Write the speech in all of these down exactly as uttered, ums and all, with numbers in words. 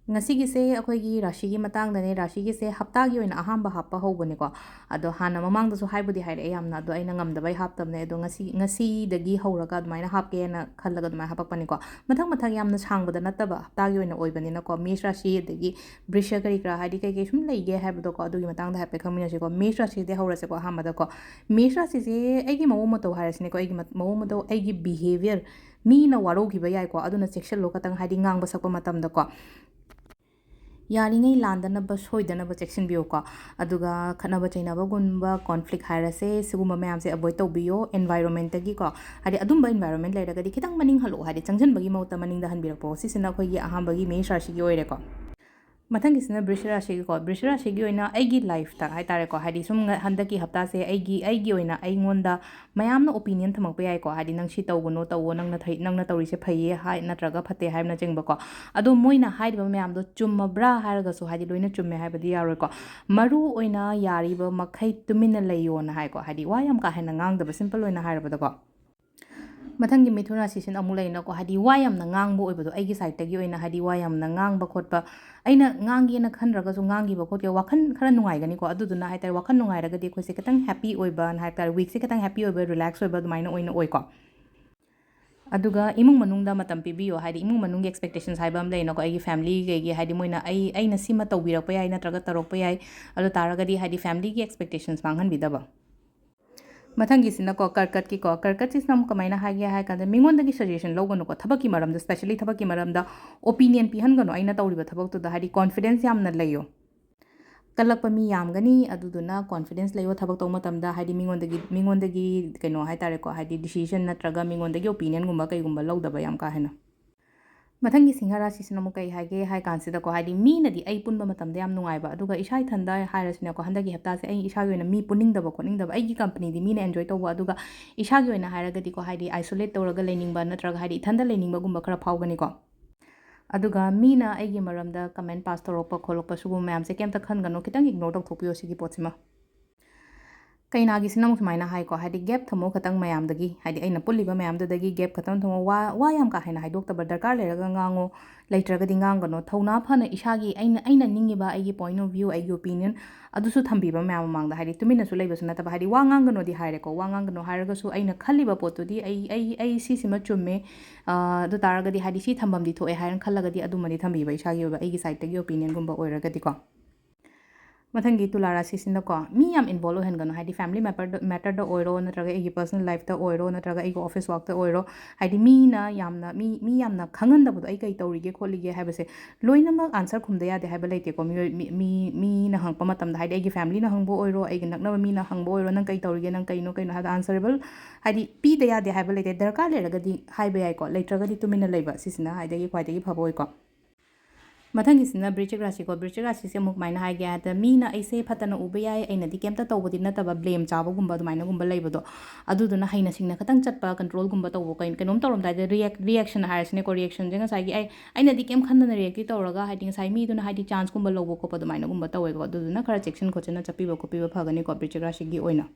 ꯉꯁꯤꯒꯤꯁꯦ ꯑꯩꯈꯣꯏꯒꯤ ꯔꯥꯁꯤꯒꯤ ꯃꯇꯥꯡꯗꯅꯦ꯫ ꯔꯥꯁꯤꯒꯤꯁꯦ ꯍꯞꯇꯥꯒꯤ ꯑꯣꯏꯅ ꯑꯍꯥꯟꯕ ꯍꯥꯞꯄ ꯍꯧꯕꯅꯤꯀꯣ꯫ ꯑꯗꯣ ꯍꯥꯟꯅ ꯃꯃꯥꯡꯗꯁꯨ ꯍꯥꯏꯕꯨꯗꯤ ꯍꯥꯏꯔꯛꯑꯦ ꯌꯥꯝꯅ, ꯑꯗꯣ ꯑꯩꯅ ꯉꯝꯗꯕꯩ ꯍꯥꯞꯇꯕꯅꯦ꯫ ꯑꯗꯣ ꯉꯁꯤ, ꯉꯁꯤꯗꯒꯤ ꯍꯧꯔꯒ ꯑꯗꯨꯃꯥꯏꯅ ꯍꯥꯞꯀꯦꯅ ꯈꯜꯂꯒ ꯑꯗꯨꯃꯥꯏꯅ ꯍꯥꯄꯛꯄꯅꯤꯀꯣ꯫ ꯃꯊꯪ ꯃꯊꯪ ꯌꯥꯝꯅ ꯁꯥꯡꯕꯗ ꯅꯠꯇꯕ, ꯍꯞꯇꯥꯒꯤ ꯑꯣꯏꯅ ꯑꯣꯏꯕꯅꯤꯅꯀꯣ꯫ ꯃꯦꯁ ꯔꯥꯁꯤ ꯑꯗꯒꯤ ꯕ꯭ꯔꯤꯁ ꯀꯔꯤ ꯀꯔꯥ ꯍꯥꯏꯗꯤ ꯀꯩ ꯀꯩ ꯁꯨꯝ ꯂꯩꯒꯦ ꯍꯥꯏꯕꯗꯣꯀꯣ, ꯑꯗꯨꯒꯤ ꯃꯇꯥꯡꯗ ꯍꯥꯏꯐꯦꯠ ꯈꯪꯃꯤꯟꯅꯁꯤꯀꯣ꯫ ꯃꯦꯁ ꯔꯥꯁꯤꯗꯤ ꯍꯧꯔꯁꯦꯀꯣ ꯑꯍꯥꯟꯕꯗꯀꯣ꯫ ꯃꯦꯁ ꯔꯥꯁꯤꯁꯦ ꯑꯩꯒꯤ ꯃꯑꯣꯡ ꯃꯇꯧ ꯍꯥꯏꯔꯁꯤꯅꯦꯀꯣ, ꯑꯩꯒꯤ ꯃ-, ꯃꯑꯣꯡ ꯃꯇꯧ, ꯑꯩꯒꯤ ꯕꯤꯍꯦꯕꯤꯌꯔ, ꯃꯤꯅ ꯋꯥꯔꯧꯈꯤꯕ ꯌꯥꯏꯀꯣ, ꯑꯗꯨꯅ ꯆꯦꯛꯁꯤꯜꯂꯣ ꯈꯇꯪ, ꯍꯥꯏꯗꯤ ꯉꯥꯡꯕ ꯁꯛꯄ ꯃꯇꯝꯗꯀꯣ꯫ ꯌꯥꯔꯤꯉꯩ ꯂꯥꯟꯗꯅꯕ, ꯁꯣꯏꯗꯅꯕ ꯆꯦꯛꯁꯤꯟꯕꯤꯌꯨꯀꯣ꯫ ꯑꯗꯨꯒ ꯈꯠꯅꯕ ꯆꯩꯅꯕꯒꯨꯝꯕ, ꯀꯣꯟꯐ꯭ꯂꯤꯛ ꯍꯥꯏꯔꯁꯦ, ꯁꯤꯒꯨꯝꯕ ꯃꯌꯥꯝꯁꯦ ꯑꯦꯕꯣꯏꯗ ꯇꯧꯕꯤꯌꯣ꯫ ꯑꯦꯟꯚꯥꯏꯔꯣꯟꯃꯦꯟꯇꯒꯤꯀꯣ, ꯍꯥꯏꯗꯤ ꯑꯗꯨꯝꯕ ꯑꯦꯟꯚꯥꯏꯔꯣꯟꯃꯦꯟ ꯂꯩꯔꯒꯗꯤ ꯈꯤꯇꯪ ꯃꯅꯤꯡ ꯍꯜꯂꯛꯑꯣ, ꯍꯥꯏꯗꯤ ꯆꯪꯁꯤꯟꯕꯒꯤ ꯃꯍꯨꯠꯇ ꯃꯅꯤꯡꯗ ꯍꯟꯕꯤꯔꯛꯄ꯫ ꯁꯤꯁꯤꯅ ꯑꯩꯈꯣꯏꯒꯤ ꯑꯍꯥꯟꯕꯒꯤ ꯃꯦꯁ ꯔꯥꯁꯤꯒꯤ ꯑꯣꯏꯔꯦꯀꯣ꯫ ꯃꯊꯪꯒꯤꯁꯤꯅ ꯕ꯭ꯔꯤꯁ ꯔꯥꯁꯤꯒꯤꯀꯣ꯫ ꯕ꯭ꯔꯤꯁ ꯔꯥꯁꯤꯒꯤ ꯑꯣꯏꯅ ꯑꯩꯒꯤ ꯂꯥꯏꯐꯇ ꯍꯥꯏꯇꯥꯔꯦꯀꯣ, ꯍꯥꯏꯗꯤ ꯁꯨꯝ ꯉ-, ꯍꯟꯗꯛꯀꯤ ꯍꯞꯇꯥꯁꯦ ꯑꯩꯒꯤ, ꯑꯩꯒꯤ ꯑꯣꯏꯅ ꯑꯩꯉꯣꯟꯗ ꯃꯌꯥꯝꯅ ꯑꯣꯄꯤꯅꯤꯌꯟ ꯊꯝꯃꯛꯄ ꯌꯥꯏꯀꯣ, ꯍꯥꯏꯗꯤ ꯅꯪ ꯁꯤ ꯇꯧꯒꯅꯨ, ꯇꯧꯋꯣ, ꯅꯪꯅ ꯊꯩ-, ꯅꯪꯅ ꯇꯧꯔꯤꯁꯦ ꯐꯩꯌꯦ ꯍꯥꯏ ꯅꯠꯇ꯭ꯔꯒ ꯐꯠꯇꯦ ꯍꯥꯏꯕꯅꯆꯤꯡꯕꯀꯣ꯫ ꯑꯗꯣ ꯃꯣꯏꯅ ꯍꯥꯏꯔꯤꯕ ꯃꯌꯥꯝꯗꯣ ꯆꯨꯝꯃꯕ꯭ꯔꯥ ꯍꯥꯏꯔꯒꯁꯨ, ꯍꯥꯏꯗꯤ ꯂꯣꯏꯅ ꯆꯨꯝꯃꯦ ꯍꯥꯏꯕꯗꯤ ꯌꯥꯔꯣꯏꯀꯣ꯫ ꯃꯔꯨ ꯑꯣꯏꯅ ꯌꯥꯔꯤꯕ ꯃꯈꯩ ꯇꯨꯃꯤꯟꯅ ꯂꯩꯌꯣꯅ ꯍꯥꯏꯀꯣ, ꯍꯥꯏꯗꯤ ꯋꯥ ꯌꯥꯝ ꯀꯥ ꯍꯦꯟꯅ ꯉꯥꯡꯗꯕ, ꯁꯤꯝꯄꯜ ꯑꯣꯏꯅ ꯍꯥꯏꯔꯕꯗꯀꯣ꯫ ꯃꯊꯪꯒꯤ ꯃꯤꯊꯨꯟ ꯔꯥꯁꯤꯁꯤꯅ ꯑꯃꯨꯛ ꯂꯩꯅꯀꯣ, ꯍꯥꯏꯗꯤ ꯋꯥ ꯌꯥꯝꯅ ꯉꯥꯡꯕ ꯑꯣꯏꯕꯗꯣ, ꯑꯩꯒꯤ ꯁꯥꯏꯠꯇꯒꯤ ꯑꯣꯏꯅ ꯍꯥꯏꯗꯤ ꯋꯥ ꯌꯥꯝꯅ ꯉꯥꯡꯕ ꯈꯣꯠꯄ, ꯑꯩꯅ ꯉꯥꯡꯒꯦꯅ ꯈꯟꯗ꯭ꯔꯒꯁꯨ ꯉꯥꯡꯈꯤꯕ ꯈꯣꯠꯈꯤꯕ, ꯋꯥꯈꯜ ꯈꯔ ꯅꯨꯡꯉꯥꯏꯒꯅꯤꯀꯣ꯫ ꯑꯗꯨꯗꯨꯅ ꯍꯥꯏꯇꯥꯔꯦ, ꯋꯥꯈꯜ ꯅꯨꯡꯉꯥꯏꯔꯒꯗꯤ ꯑꯩꯈꯣꯏꯁꯦ ꯈꯤꯇꯪ ꯍꯦꯞꯄꯤ ꯑꯣꯏꯕꯅ ꯍꯥꯏꯇꯥꯔꯦ, ꯋꯤꯛꯁꯦ ꯈꯤꯇꯪ ꯍꯦꯞꯄꯤ ꯑꯣꯏꯕ, ꯔꯤꯂꯦꯛꯁ ꯑꯣꯏꯕ ꯑꯗꯨꯃꯥꯏꯅ ꯑꯣꯏꯅ ꯑꯣꯏꯀꯣ꯫ ꯑꯗꯨꯒ ꯏꯃꯨꯡ ꯃꯅꯨꯡꯗ ꯃꯇꯝ ꯄꯤꯕꯤꯌꯣ, ꯍꯥꯏꯗꯤ ꯏꯃꯨꯡ ꯃꯅꯨꯡꯒꯤ ꯑꯦꯛꯁꯄꯦꯛꯇꯦꯁꯟꯁ ꯍꯥꯏꯕ ꯑꯃ ꯂꯩꯅꯀꯣ, ꯑꯩꯒꯤ ꯐꯦꯃꯤꯂꯤꯈꯩꯒꯤ, ꯍꯥꯏꯗꯤ ꯃꯣꯏꯅ ꯑꯩ, ꯑꯩꯅ ꯁꯤꯃ ꯇꯧꯕꯤꯔꯛꯄ ꯌꯥꯏ ꯅꯠꯇ꯭ꯔꯒ ꯇꯧꯔꯛꯄ ꯌꯥꯏ, ꯑꯗꯨ ꯇꯥꯔꯒꯗꯤ ꯍꯥꯏꯗꯤ ꯐꯦꯃꯤꯂꯤꯒꯤ ꯑꯦꯛꯁꯄꯦꯛꯇꯦꯁꯟꯁ ꯃꯥꯡꯍꯟꯕꯤꯗꯕ꯫ ꯃꯊꯪꯒꯤꯁꯤꯅꯀꯣ, ꯀꯔꯀꯠꯀꯤꯀꯣ꯫ ꯀꯔꯀꯠꯁꯤꯁꯤꯅ ꯑꯃꯨꯛ ꯀꯃꯥꯏꯅ ꯍꯥꯏꯒꯦ ꯍꯥꯏ ꯀꯥꯟꯗ, ꯃꯤꯉꯣꯟꯗꯒꯤ ꯁꯖꯦꯁꯟ ꯂꯧꯒꯅꯨꯀꯣ, ꯊꯕꯛꯀꯤ ꯃꯔꯝꯗ, ꯁ꯭ꯄꯦꯁꯦꯜꯂꯤ ꯊꯕꯛꯀꯤ ꯃꯔꯝꯗ ꯑꯣꯄꯤꯅꯤꯌꯟ ꯄꯤꯍꯟꯒꯅꯨ ꯑꯩꯅ ꯇꯧꯔꯤꯕ ꯊꯕꯛꯇꯨꯗ, ꯍꯥꯏꯗꯤ ꯀꯣꯟꯐꯤꯗꯦꯟꯁ ꯌꯥꯝꯅ ꯂꯩꯌꯣ꯫ ꯀꯜꯂꯛꯄ ꯃꯤ ꯌꯥꯝꯒꯅꯤ, ꯑꯗꯨꯗꯨꯅ ꯀꯣꯟꯐꯤꯗꯦꯟꯁ ꯂꯩꯌꯣ ꯊꯕꯛ ꯇꯧꯕ ꯃꯇꯝꯗ, ꯍꯥꯏꯗꯤ ꯃꯤꯉꯣꯟꯗꯒꯤ, ꯃꯤꯉꯣꯟꯗꯒꯤ ꯀꯩꯅꯣ ꯍꯥꯏꯇꯥꯔꯦꯀꯣ, ꯍꯥꯏꯗꯤ ꯗꯤꯁꯤꯖꯟ ꯅꯠꯇ꯭ꯔꯒ ꯃꯤꯉꯣꯟꯗꯒꯤ ꯑꯣꯄꯤꯅꯤꯌꯟꯒꯨꯝꯕ ꯀꯩꯒꯨꯝꯕ ꯂꯧꯗꯕ ꯌꯥꯝ ꯀꯥ ꯍꯦꯟꯅ꯫ ꯃꯊꯪꯒꯤ ꯁꯤꯡꯍ ꯔꯥꯁꯤꯁꯤꯅ ꯑꯃꯨꯛ ꯀꯩ ꯍꯥꯏꯒꯦ ꯍꯥꯏ ꯀꯥꯟꯁꯤꯗꯀꯣ, ꯍꯥꯏꯗꯤ ꯃꯤꯅꯗꯤ ꯑꯩ ꯄꯨꯟꯕ ꯃꯇꯝꯗ ꯌꯥꯝ ꯅꯨꯡꯉꯥꯏꯕ, ꯑꯗꯨꯒ ꯏꯁꯥ ꯏꯊꯟꯗ ꯍꯥꯏꯔꯁꯤꯅꯦꯀꯣ, ꯍꯟꯗꯛꯀꯤ ꯍꯞꯇꯥꯁꯦ ꯑꯩ ꯏꯁꯥꯒꯤ ꯑꯣꯏꯅ ꯃꯤ ꯄꯨꯅꯤꯡꯗꯕ ꯈꯣꯠꯅꯤꯡꯗꯕ, ꯑꯩꯒꯤ ꯀꯝꯄꯅꯤꯗꯤ ꯃꯤꯅ ꯑꯦꯟꯖꯣꯏ ꯇꯧꯕ, ꯑꯗꯨꯒ ꯏꯁꯥꯒꯤ ꯑꯣꯏꯅ ꯍꯥꯏꯔꯒꯗꯤꯀꯣ, ꯍꯥꯏꯗꯤ ꯑꯥꯏꯁꯣꯂꯦꯠ ꯇꯧꯔꯒ ꯂꯩꯅꯤꯡꯕ ꯅꯠꯇ꯭ꯔꯒ ꯍꯥꯏꯗꯤ ꯏꯊꯟꯗ ꯂꯩꯅꯤꯡꯕꯒꯨꯝꯕ ꯈꯔ ꯐꯥꯎꯒꯅꯤꯀꯣ꯫ ꯑꯗꯨꯒ ꯃꯤꯅ ꯑꯩꯒꯤ ꯃꯔꯝꯗ ꯀꯃꯦꯟ ꯄꯥꯁ ꯇꯧꯔꯛꯄ ꯈꯣꯠꯂꯛꯄ ꯁꯤꯒꯨꯝꯕ ꯃꯌꯥꯝꯁꯦ ꯀꯩꯝꯇ ꯈꯟꯒꯅꯨ, ꯈꯤꯇꯪ ꯏꯒꯅꯣꯔ ꯇꯧꯊꯣꯛꯄꯤꯌꯣ ꯁꯤꯒꯤ ꯄꯣꯠꯁꯤꯃ꯫ ꯀꯩꯅꯥꯒꯤꯁꯤꯅ ꯑꯃꯨꯛ ꯁꯨꯃꯥꯏꯅ ꯍꯥꯏꯀꯣ, ꯍꯥꯏꯗꯤ gap ꯊꯝꯃꯣ ꯈꯇꯪ ꯃꯌꯥꯝꯗꯒꯤ, ꯍꯥꯏꯗꯤ ꯑꯩꯅ ꯄꯨꯜꯂꯤꯕ ꯃꯌꯥꯝꯗꯨꯗꯒꯤ gap ꯈꯇꯪ ꯊꯝꯃꯣ, ꯋꯥ, ꯋꯥ ꯌꯥꯝ ꯀꯥ ꯍꯦꯟꯅ ꯍꯥꯏꯗꯣꯛꯇꯕ, ꯗꯔꯀꯥꯔ ꯂꯩꯔꯒ ꯉꯥꯡꯉꯣ, ꯂꯩꯇ꯭ꯔꯒꯗꯤ ꯉꯥꯡꯒꯅꯣ꯫ ꯊꯧꯅꯥ ꯐꯅ ꯏꯁꯥꯒꯤ ꯑꯩꯅ, ꯑꯩꯅ ꯅꯤꯡꯉꯤꯕ ꯑꯩꯒꯤ point of view, ꯑꯩꯒꯤ opinion ꯑꯗꯨꯁꯨ ꯊꯝꯕꯤꯕ ꯃꯌꯥꯝ ꯃꯃꯥꯡꯗ, ꯍꯥꯏꯗꯤ ꯇꯨꯃꯤꯟꯅꯁꯨ ꯂꯩꯕꯁꯨ ꯅꯠꯇꯕ, ꯍꯥꯏꯗꯤ ꯋꯥ ꯉꯥꯡꯒꯅꯣꯗꯤ ꯍꯥꯏꯔꯦꯀꯣ, ꯋꯥ ꯉꯥꯡꯒꯅꯣ ꯍꯥꯏꯔꯒꯁꯨ ꯑꯩꯅ ꯈꯜꯂꯤꯕ ꯄꯣꯠꯇꯨꯗꯤ ꯑꯩ, ꯑꯩ, ꯑꯩ ꯁꯤꯁꯤꯃ ꯆꯨꯝꯃꯦ, ꯑ, ꯑꯗꯨ ꯇꯥꯔꯒꯗꯤ ꯍꯥꯏꯗꯤ ꯁꯤ ꯊꯝꯐꯝꯗꯤ ꯊꯣꯛꯑꯦ ꯍꯥꯏꯅ ꯈꯜꯂꯒꯗꯤ ꯑꯗꯨꯃꯗꯤ ꯊꯝꯕꯤꯕ ꯏꯁꯥꯒꯤ ꯑꯣꯏꯕ, ꯑꯩꯒꯤ sideꯇꯒꯤ opinionꯒꯨꯝꯕ ꯑꯣꯏꯔꯒꯗꯤꯀꯣ꯫ ꯃꯊꯪꯒꯤ ꯇꯨꯂꯥ ꯔꯥꯁꯤꯁꯤꯅꯀꯣ, ꯃꯤ ꯌꯥꯝ involve ꯑꯣꯏꯍꯟꯒꯅꯨ, ꯍꯥꯏꯗꯤ family matter, matterꯗ ꯑꯣꯏꯔꯣ, ꯅꯠꯇ꯭ꯔꯒ ꯑꯩꯒꯤ personal lifeꯇ ꯑꯣꯏꯔꯣ, ꯅꯠꯇ꯭ꯔꯒ ꯑꯩꯒꯤ office workꯇ ꯑꯣꯏꯔꯣ, ꯍꯥꯏꯗꯤ ꯃꯤꯅ ꯌꯥꯝꯅ, ꯃꯤ, ꯃꯤ ꯌꯥꯝꯅ ꯈꯪꯍꯟꯗꯕꯗꯣ, ꯑꯩ ꯀꯩ ꯇꯧꯔꯤꯒꯦ ꯈꯣꯠꯂꯤꯒꯦ ꯍꯥꯏꯕꯁꯦ ꯂꯣꯏꯅꯃꯛ answer ꯈꯨꯝꯗ ꯌꯥꯗꯦ ꯍꯥꯏꯕ ꯂꯩꯇꯦꯀꯣ꯫ ꯃꯤꯑꯣꯏ-, ꯃꯤ, ꯃꯤ, ꯃꯤꯅ ꯍꯪꯉꯛꯄ ꯃꯇꯝꯗ, ꯍꯥꯏꯗꯤ ꯑꯩꯒꯤ familyꯅ ꯍꯪꯕ ꯑꯣꯏꯔꯣ, ꯑꯩꯒꯤ ꯅꯛꯅꯕ ꯃꯤꯅ ꯍꯪꯕ ꯑꯣꯏꯔꯣ, "ꯅꯪ ꯀꯩ ꯇꯧꯔꯤꯒꯦ? ꯅꯪ ꯀꯩꯅꯣ, ꯀꯩꯅꯣ?" ꯍꯥꯏꯕꯗ answerable, ꯍꯥꯏꯗꯤ ꯄꯤꯗ ꯌꯥꯗꯦ ꯍꯥꯏꯕ ꯂꯩꯇꯦ꯫ ꯗꯔꯀꯥꯔ ꯂꯩꯔꯒꯗꯤ ꯍꯥꯏꯕ ꯌꯥꯏꯀꯣ, ꯂꯩꯇ꯭ꯔꯒꯗꯤ ꯇꯨꯃꯤꯟꯅ ꯂꯩꯕ, ꯁꯤꯁꯤꯅ ꯈ꯭ꯋꯥꯏꯗꯒꯤ, ꯈ꯭ꯋꯥꯏꯗꯒꯤ ꯐꯕ ꯑꯣꯏꯀꯣ꯫ ꯃꯊꯪꯒꯤꯁꯤꯅ ꯕ꯭ꯔꯤꯆꯤꯛ ꯔꯥꯁꯤꯀꯣ꯫ ꯕ꯭ꯔꯤꯆꯤꯛ ꯔꯥꯁꯤꯁꯦ ꯑꯃꯨꯛ ꯀꯃꯥꯏꯅ ꯍꯥꯏꯒꯦ ꯍꯥꯏꯗ, ꯃꯤꯅ ꯑꯩꯁꯦ ꯐꯠꯇꯅ ꯎꯕ ꯌꯥꯏ, ꯑꯩꯅꯗꯤ ꯀꯩꯝꯇ ꯇꯧꯕꯗꯤ ꯅꯠꯇꯕ, blame ꯆꯥꯕꯒꯨꯝꯕ ꯑꯗꯨꯃꯥꯏꯅꯒꯨꯝꯕ ꯂꯩꯕꯗꯣ, ꯑꯗꯨꯗꯨꯅ ꯍꯩꯅ ꯁꯤꯡꯅ ꯈꯤꯇꯪ ꯆꯠꯄ, controlꯒꯨꯝꯕ ꯇꯧꯕ, ꯀꯩ-, ꯀꯩꯅꯣꯝ ꯇꯧꯔꯝꯗꯥꯏꯗ react, reaction ꯍꯥꯏꯔꯁꯤꯅꯦꯀꯣ, reactionꯁꯦ ꯉꯁꯥꯏꯒꯤ ꯑꯩ, ꯑꯩꯅꯗꯤ ꯀꯩꯝ ꯈꯟꯗꯅ reactꯇꯤ ꯇꯧꯔꯒ, ꯍꯥꯏꯗꯤ ꯉꯁꯥꯏ ꯃꯤꯗꯨꯅ ꯍꯥꯏꯗꯤ chanceꯀꯨꯝꯕ ꯂꯧꯕ ꯈꯣꯠꯄ ꯑꯗꯨꯃꯥꯏꯅꯒꯨꯝꯕ ꯇꯧꯋꯦꯀꯣ, ꯑꯗꯨꯗꯨꯅ ꯈꯔ ꯆꯦꯛꯁꯤꯟ ꯈꯣꯠꯁꯤꯟꯅ ꯆꯠꯄꯤꯕ ꯈꯣꯠꯄꯤꯕ ꯐꯒꯅꯤꯀꯣ ꯕ꯭ꯔꯤꯆꯤꯛ ꯔꯥꯁꯤꯒꯤ ꯑꯣꯏꯅ꯫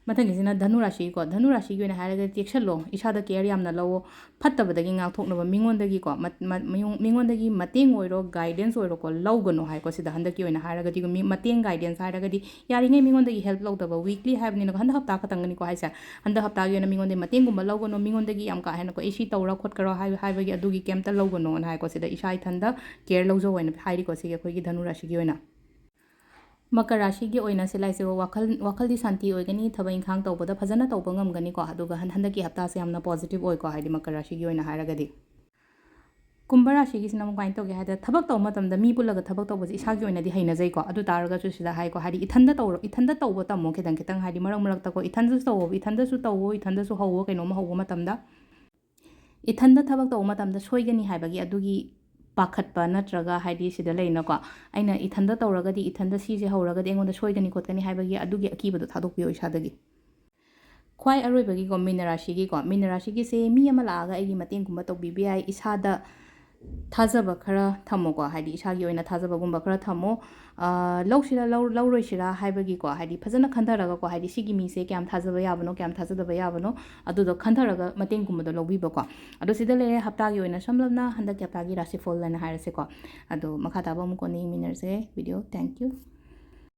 ꯃꯊꯪꯒꯤꯁꯤꯅ ꯙꯅꯨ ꯔꯥꯁꯤꯀꯣ꯫ ꯙꯅꯨ ꯔꯥꯁꯤꯒꯤ ꯑꯣꯏꯅ ꯍꯥꯏꯔꯒꯗꯤ ꯆꯦꯛꯁꯤꯜꯂꯣ, ꯏꯁꯥꯗ care ꯌꯥꯝꯅ ꯂꯧꯋꯣ, ꯐꯠꯇꯕꯗꯒꯤ ꯉꯥꯛꯊꯣꯛꯅꯕ ꯃꯤꯉꯣꯟꯗꯒꯤꯀꯣ, ꯃꯠ-, ꯃꯠ-, ꯃꯌꯨꯡ-, ꯃꯤꯉꯣꯟꯗꯒꯤ ꯃꯇꯦꯡ ꯑꯣꯏꯔꯣ, guidance ꯑꯣꯏꯔꯣꯀꯣ, ꯂꯧꯒꯅꯨ ꯍꯥꯏꯀꯣ꯫ ꯁꯤꯗ ꯍꯟꯗꯛꯀꯤ ꯑꯣꯏꯅ ꯍꯥꯏꯔꯒꯗꯤ ꯃꯤ ꯃꯇꯦꯡ, guidance ꯍꯥꯏꯔꯒꯗꯤ ꯌꯥꯔꯤꯉꯩ ꯃꯤꯉꯣꯟꯗꯒꯤ help ꯂꯧꯗꯕ, weekly ꯍꯥꯏꯕꯅꯤꯅꯀꯣ, ꯍꯟꯗꯛ ꯍꯞꯇꯥ ꯈꯛꯇꯪꯒꯅꯤꯀꯣ ꯍꯥꯏꯁꯦ, ꯍꯟꯗꯛ ꯍꯞꯇꯥꯒꯤ ꯑꯣꯏꯅ ꯃꯤꯉꯣꯟꯗꯒꯤ ꯃꯇꯦꯡꯒꯨꯝꯕ ꯂꯧꯒꯅꯨ, ꯃꯤꯉꯣꯟꯗꯒꯤ ꯌꯥꯝ ꯀꯥ ꯍꯦꯟꯅꯀꯣ, "ꯑꯩ ꯁꯤ ꯇꯧꯔ ꯈꯣꯠꯀꯔꯣ" ꯍꯥꯏ-, ꯍꯥꯏꯕꯒꯤ ꯑꯗꯨꯒꯤ ꯀꯩꯝꯇ ꯂꯧꯒꯅꯣꯅ ꯍꯥꯏꯀꯣ꯫ ꯁꯤꯗ ꯏꯁꯥ ꯏꯊꯟꯗ care ꯂꯧꯖꯧ ꯍꯥꯏꯅ ꯍꯥꯏꯔꯤꯀꯣ, ꯁꯤꯒꯤ ꯑꯩꯈꯣꯏꯒꯤ ꯙꯅꯨ ꯔꯥꯁꯤꯒꯤ ꯑꯣꯏꯅ꯫ ꯃꯀꯔ ꯔꯥꯁꯤꯒꯤ ꯑꯣꯏꯅ ꯁꯤ ꯂꯥꯏꯁꯦ ꯋꯥꯈꯜ, ꯋꯥꯈꯜꯗꯤ ꯁꯥꯟꯇꯤ ꯑꯣꯏꯒꯅꯤ, ꯊꯕꯛ ꯏꯪꯈꯥꯡ ꯇꯧꯕꯗ ꯐꯖꯅ ꯇꯧꯕ ꯉꯝꯒꯅꯤꯀꯣ꯫ ꯑꯗꯨꯒ ꯍꯟ-, ꯍꯟꯗꯛꯀꯤ ꯍꯞꯇꯥꯁꯦ ꯌꯥꯝꯅ positive ꯑꯣꯏꯀꯣ, ꯍꯥꯏꯗꯤ ꯃꯀꯔ ꯔꯥꯁꯤꯒꯤ ꯑꯣꯏꯅ ꯍꯥꯏꯔꯒꯗꯤ꯫ ꯀꯨꯝꯚ ꯔꯥꯁꯤꯒꯤꯁꯤꯅ ꯑꯃꯨꯛ ꯀꯃꯥꯏꯅ ꯇꯧꯒꯦ ꯍꯥꯏꯗ, ꯊꯕꯛ ꯇꯧꯕ ꯃꯇꯝꯗ ꯃꯤ ꯄꯨꯜꯂꯒ ꯊꯕꯛ ꯇꯧꯕꯁꯦ ꯏꯁꯥꯒꯤ ꯑꯣꯏꯅꯗꯤ ꯍꯩꯅꯖꯩꯀꯣ꯫ ꯑꯗꯨ ꯇꯥꯔꯒꯁꯨ ꯁꯤꯗ ꯍꯥꯏꯀꯣ, ꯍꯥꯏꯗꯤ ꯏꯊꯟꯗ ꯇꯧꯔ-, ꯏꯊꯟꯗ ꯇꯧꯕ ꯇꯝꯃꯣ ꯈꯤꯇꯪ ꯈꯤꯇꯪ, ꯍꯥꯏꯗꯤ ꯃꯔꯛ ꯃꯔꯛꯇꯀꯣ, ꯏꯊꯟꯗꯁꯨ ꯇꯧꯋꯣ, ꯏꯊꯟꯗꯁꯨ ꯇꯧꯋꯣ, ꯏꯊꯟꯗꯁꯨ ꯍꯧꯋꯣ, ꯀꯩꯅꯣꯝꯃ ꯍꯧꯕ ꯃꯇꯝꯗ꯫ ꯏꯊꯟꯗ ꯊꯕꯛ ꯇꯧꯕ ꯃꯇꯝꯗ ꯁꯣꯏꯒꯅꯤ ꯍꯥꯏꯕꯒꯤ ꯑꯗꯨꯒꯤ ꯄꯥꯈꯠꯄ ꯅꯠꯇ꯭ꯔꯒ ꯍꯥꯏꯗꯤ ꯁꯤꯗ ꯂꯩꯅꯀꯣ, ꯑꯩꯅ ꯏꯊꯟꯗ ꯇꯧꯔꯒꯗꯤ, ꯏꯊꯟꯗ ꯁꯤꯁꯦ ꯍꯧꯔꯒꯗꯤ ꯑꯩꯉꯣꯟꯗ ꯁꯣꯏꯒꯅꯤ ꯈꯣꯠꯀꯅꯤ ꯍꯥꯏꯕꯒꯤ ꯑꯗꯨꯒꯤ ꯑꯀꯤꯕꯗꯣ ꯊꯥꯗꯣꯛꯄꯤꯌꯣ ꯏꯁꯥꯗꯒꯤ꯫ ꯈ꯭ꯋꯥꯏ ꯑꯔꯣꯏꯕꯒꯤꯀꯣ, ꯃꯤꯅ ꯔꯥꯁꯤꯒꯤꯀꯣ, ꯃꯤꯅ ꯔꯥꯁꯤꯒꯤꯁꯦ ꯃꯤ ꯑꯃ ꯂꯥꯛꯑꯒ ꯑꯩꯒꯤ ꯃꯇꯦꯡꯒꯨꯝꯕ ꯇꯧꯕꯤꯕ ꯌꯥꯏ, ꯏꯁꯥꯗ ꯊꯥꯖꯕ ꯈꯔ ꯊꯝꯃꯣꯀꯣ, ꯍꯥꯏꯗꯤ ꯏꯁꯥꯒꯤ ꯑꯣꯏꯅ ꯊꯥꯖꯕꯒꯨꯝꯕ ꯈꯔ ꯊꯝꯃꯣ꯫ ꯑ, ꯂꯧꯁꯤꯔꯥ ꯂꯧ-, ꯂꯧꯔꯣꯏꯁꯤꯔꯥ ꯍꯥꯏꯕꯒꯤꯀꯣ, ꯍꯥꯏꯗꯤ ꯐꯖꯅ ꯈꯟꯊꯔꯒꯀꯣ, ꯍꯥꯏꯗꯤ ꯁꯤꯒꯤ ꯃꯤꯁꯦ ꯀꯌꯥꯝ ꯊꯥꯖꯕ ꯌꯥꯕꯅꯣ, ꯀꯌꯥꯝ ꯊꯥꯖꯗꯕ ꯌꯥꯕꯅꯣ, ꯑꯗꯨꯗꯣ ꯈꯟꯊꯔꯒ ꯃꯇꯦꯡꯒꯨꯝꯕꯗꯣ ꯂꯧꯕꯤꯕꯀꯣ꯫ ꯑꯗꯣ ꯁꯤꯗ ꯂꯩꯔꯦ ꯍꯞꯇꯥꯒꯤ ꯑꯣꯏꯅ ꯁꯝꯂꯞꯅ ꯍꯟꯗꯛꯀꯤ ꯍꯞꯇꯥꯒꯤ ꯔꯥꯁꯤꯐꯣꯜ ꯍꯥꯏꯅ ꯍꯥꯏꯔꯁꯦꯀꯣ꯫ ꯑꯗꯣ ꯃꯈꯥ ꯇꯥꯕ ꯑꯃꯨꯛ ꯀꯣꯟꯅ ꯌꯦꯡꯃꯤꯟꯅꯔꯁꯦ꯫ Video, thank you꯫